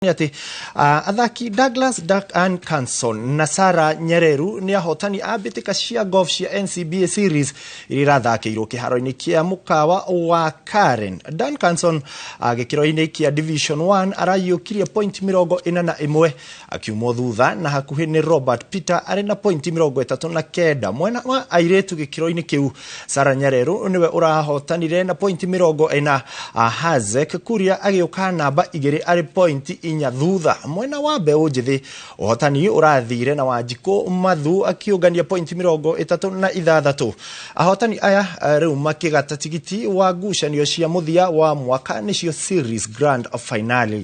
Nĩ atĩ athaki Douglas Duncanson na Sarah Nyereru nĩ ahotani a mbĩtĩka cia golf cia NCBA Series iria irathakĩirwo kĩharo-inĩ kĩa mũkawa wa Karen. Duncanson gĩkĩro-inĩ kĩa Division 1 araiyũkirie point 41 akiumwo thutha na hakuhĩ nĩ Robert Peter arĩ na point 39. Mwena wa airĩtu gĩkĩro-inĩ kĩu Sarah Nyareru nĩwe ũrahotanire na point 40, Hazek Kuria agĩũka namba 2 arĩ point 4 thutha. Mwena wa mbeũ njĩthĩ ũhotani ũrathire na Wanjikũ Mathu akĩũngania point 36. Ahotani aya rĩu makĩgata tigiti wa ngucanio cia mũthia wa mwaka nĩcio Series Grand Finale.